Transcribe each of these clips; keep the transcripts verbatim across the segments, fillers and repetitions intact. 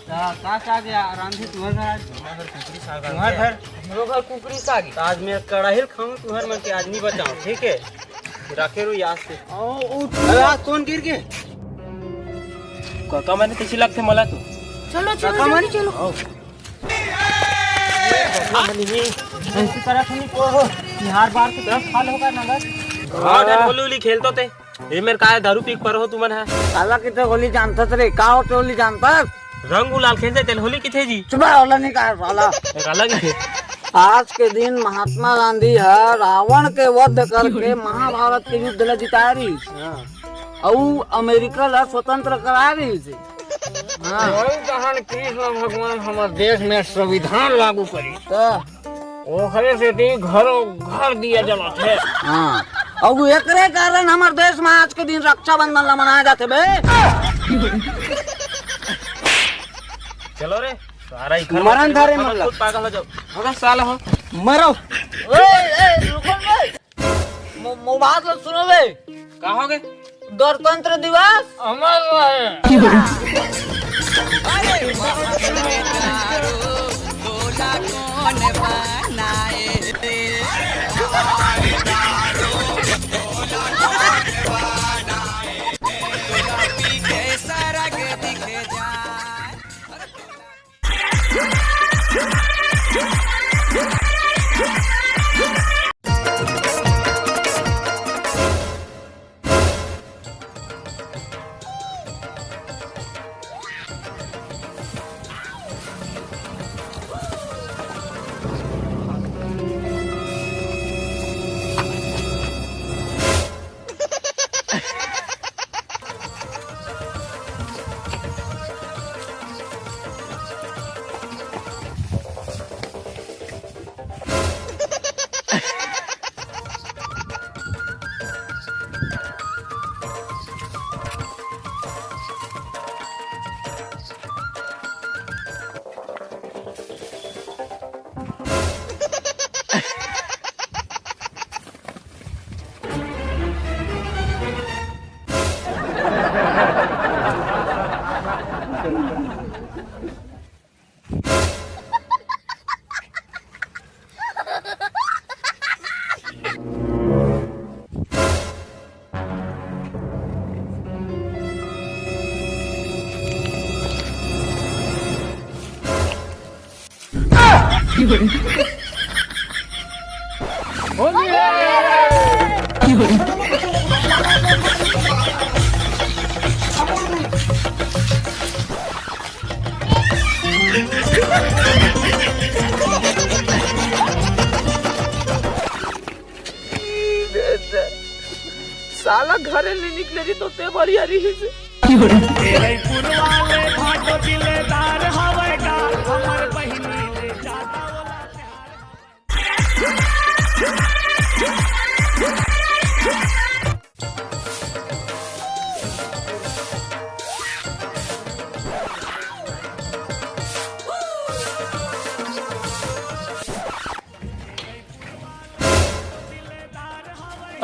का, का साग हे रांधे तुम्हर घर आज? तुम्हर घर कुकरी साग तुम्हर हे। घर? हमरो घर कुकरी साग हे। त आज मैं कड़ाही ल खाहूं तुम्हर मन के, आज नहीं बचाऊं, ठीक हे? राखे रहो याद से। ओ, ओ, अरे, आज कौन गिर गे? काका मन कइसे लगथे मला तो? चलो, चलो, काका मन? जल्दी चलो। आओ। ऐसी तरह से नहीं को हो, बिहार बार की तरफ हाल होगा ना बस। हाँ, हाँ। होली, होली खेलतो ते। ए मेर काय दारू पी के परो हो तुमन ह? साला किथे होली जानथस रे? का होथे होली जानथस? रंग गुलाल खेलथे तेला होली किथे जी? चुप रह, होली नहीं का साला। एक अलग ही थे। आज के दिन महात्मा गांधी ह रावण के वध करके महाभारत के युद्ध ला जिताय रहिस। हाँ। अउ अमेरिका ला स्वतंत्र कराय रहिस हे। हाँ। वही कहन कृष्ण भगवान हमर देश में संविधान लागू करिस। त ओखरे सेती घरो घर दिया जलत हे। हाँ। अउ एकरे कारण हमर देश में आज के दिन रक्षाबंधन ला मनाया जाथे बे। चलो रे, सारा ही घर मरन में धरे तुम मन ला। खुद पागल हो जाओ। अगर साला हो, मरो। ओए, ए, रुको बे। मो-, मो बात ला सुनो बे। का हो गे? गणतंत्र दिवस अमर रहे। साला घरे ले निकले रही तो ते बढ़िया रही से।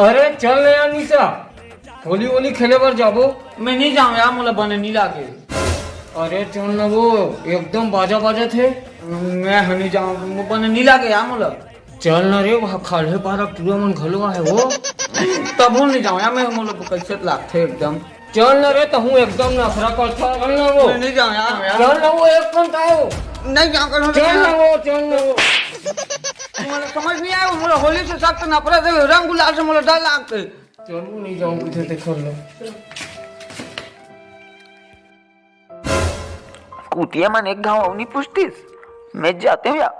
अरे चल ना यार निशा, होली वोली खेले बर जाबो। मैं नहीं जाऊँ यार, मोला बने नहीं लागे। अरे चल ना वो, एकदम बाजा बाजत हे। मैं ह नहीं जाऊँ, बने नहीं लागे यार मोला। चल ना रे, वहाँ खाल्हे पारा टूरा मन घलो आहे वो। तभो नहीं जाऊँ यार मैं, मोला कैसे लागथे एकदम। चल ना रे, तहूँ एकदम नखरा करथा। चल ना वो। मैं नहीं जाऊँ यार। चल ना वो, एक घंटा हो। नहीं जाऊँ कर। चल ना वो, चल ना वो। मोला समझ नहीं आया, मोला होली से सख्त नफरत हे, रंग गुलाल से मोला डर लागथे। चल, नहीं जाऊँ, तुझे देख लो। कुतिया मन एक घाव अउ नहीं पूछतिस, मैं जाते हूँ या,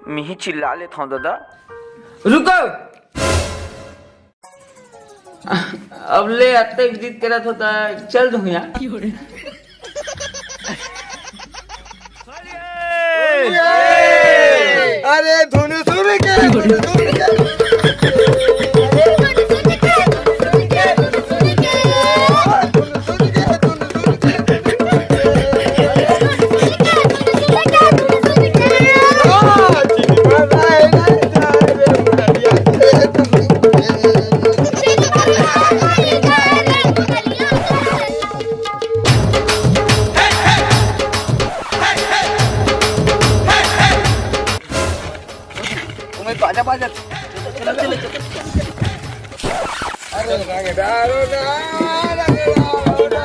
मिही चिल्ला लेता हूँ दादा। रुको। अब ले अतेक जिद करत हो त चल दूं यार। अरे धुन सुन के, धुन सुन के। धुन सुन के, धुन सुन के। अच्छा, बस, चलो, चलो, चलो। अरे, रंगदारो ना, रंगदारो ना।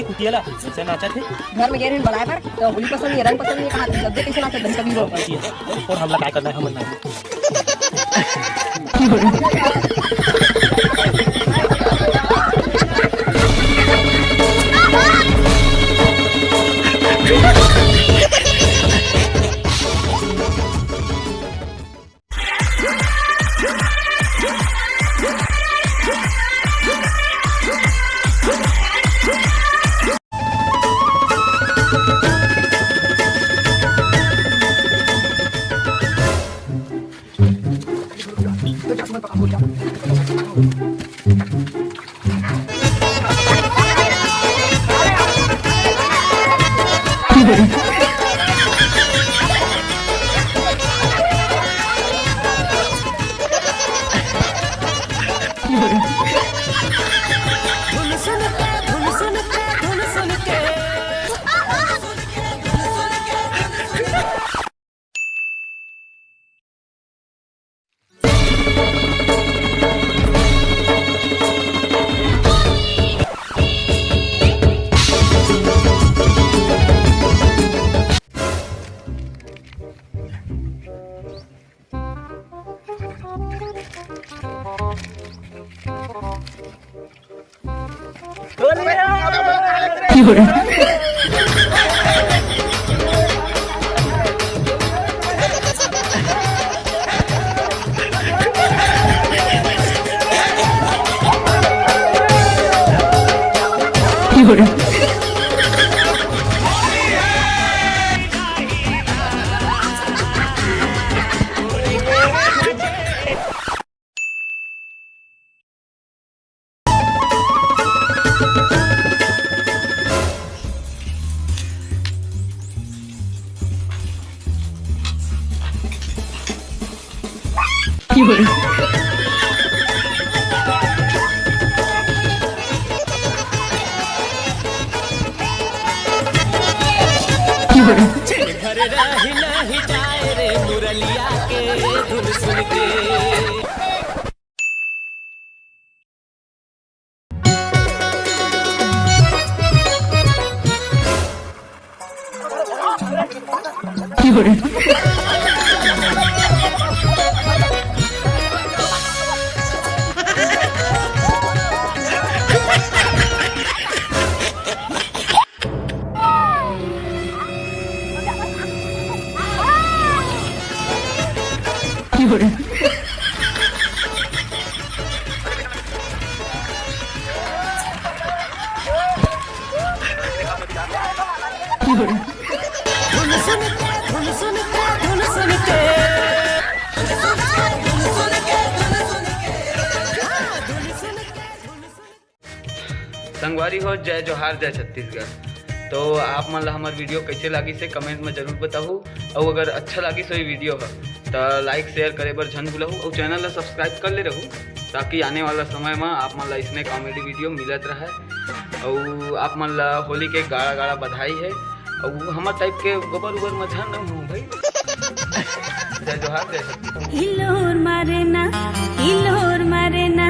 कुटिया ला, ऐसे नाचा थे। घर में गए रहे बलाए पर, तो होली पसंद नहीं है, रंग पसंद नहीं है, कहा जब देख कैसे नाचा, धन कभी रोक। और हमला काय करना है, हमन नहीं। घर रही नहीं जाए रे मुरलिया के धुन सुन के। संगवारी हो, जय जोहार, जय छत्तीसगढ़। तो आप मन ला हमर वीडियो कैसे लागिस हे, कमेंट में जरूर बताहू। अउ अगर अच्छा लागिस हो ये वीडियो ह, त लाइक शेयर करे बर झन भूलहू, अउ चैनल ला सब्सक्राइब कर ले रहू, ताकि आने वाला समय में आप मन ला इसने कॉमेडी वीडियो मिलत रहे। अउ आप मन ला होली के गाड़ा गाड़ा बधाई हे। अउ हमर टाइप के गोबर उबर में झन रहू भाई। जय जोहार, जय छत्तीसगढ़। इलोर मारे ना, इलोर मारे ना,